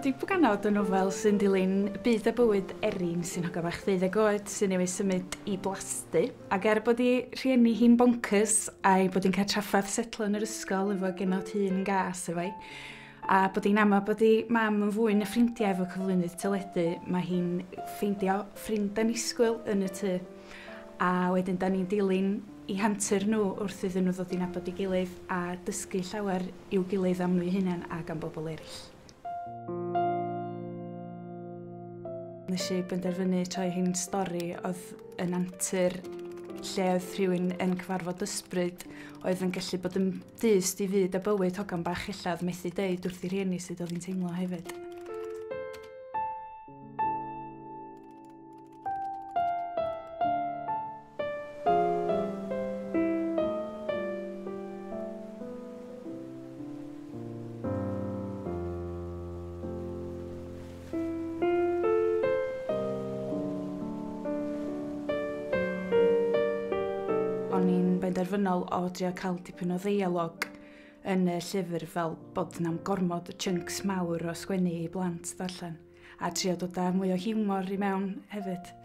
Codi Bwganod yn nofel sy'n dilyn byd a bywyd Erin sy'n hogan bach 12 oed sy'n newydd symud i blasty. Ac er bod ei rhieni hi'n bonkers a'i bod hi'n cael trafferth setlo yn yr ysgol efo genod hun yn gas efo hi, a bod hi'n ama bod ei mam yn fwy na ffrindiau efo cyflwynydd teledu, mae hi'n ffeindio ffrind annisgwyl yn y tŷ. A wedyn da ni'n dilyn eu hantur nhw wrth iddyn nhw ddod i nabod ei gilydd a dysgu llawer i'w gilydd am nhw eu hunain ac am bobl eraill. Nes i benderfynu troi hi'n stori oedd yn antur lle oedd rhywun yn cyfarfod ysbryd oedd yn gallu bod yn dyst i fyd a bywyd hogan bach ella oedd methu deud wrth i rhieni sut oedd hi'n teimlo hefyd. O'n i'n benderfynol o drio cael dipyn o ddeialog yn y llyfr fel bod na'm gormod o chunks mawr o sgwennu i blant ddarllen, a trio dod â mwy o hiwmor i mewn hefyd.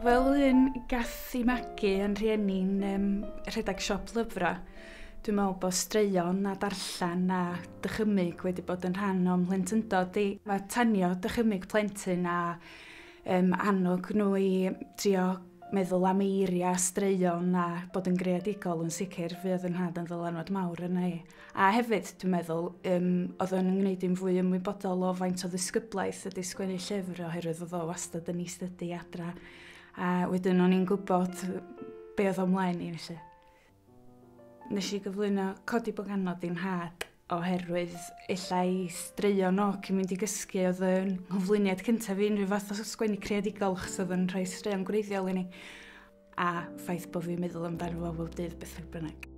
Fel un gath i magu yn rhieni'n rhedeg siop lyfrau, dwi'n meddwl bod straeon a darllen a dychymyg wedi bod yn rhan o'm mhlentyndod i. Mae tanio dychymyg plentyn a annog nhw i drio meddwl am eiriau, straeon a bod yn greadigol yn sicr fuodd yn nhad yn ddylanwad mawr yna i. A hefyd, dwi'n meddwl, oedd o'n gwneud i'n fwy ymwybodol o faint o ddisgyblaeth ydy sgwennu llyfr oherwydd oedd o wastad yn eistedd adra. A wedyn o'n i'n gwybod be oedd o mlaen i felly. Nes i gyflwyno Codi Bwganod i'n nhad oherwydd ella i straeon o cyn mynd i gysgu oedd yn nghyflwyniad cyntaf i unrhyw fath o sgwennu creadigol achos oedd yn rhoi straeon gwreiddiol i ni. A ffaith bod fi'n meddwl amdano fo bob dydd beth bynnag.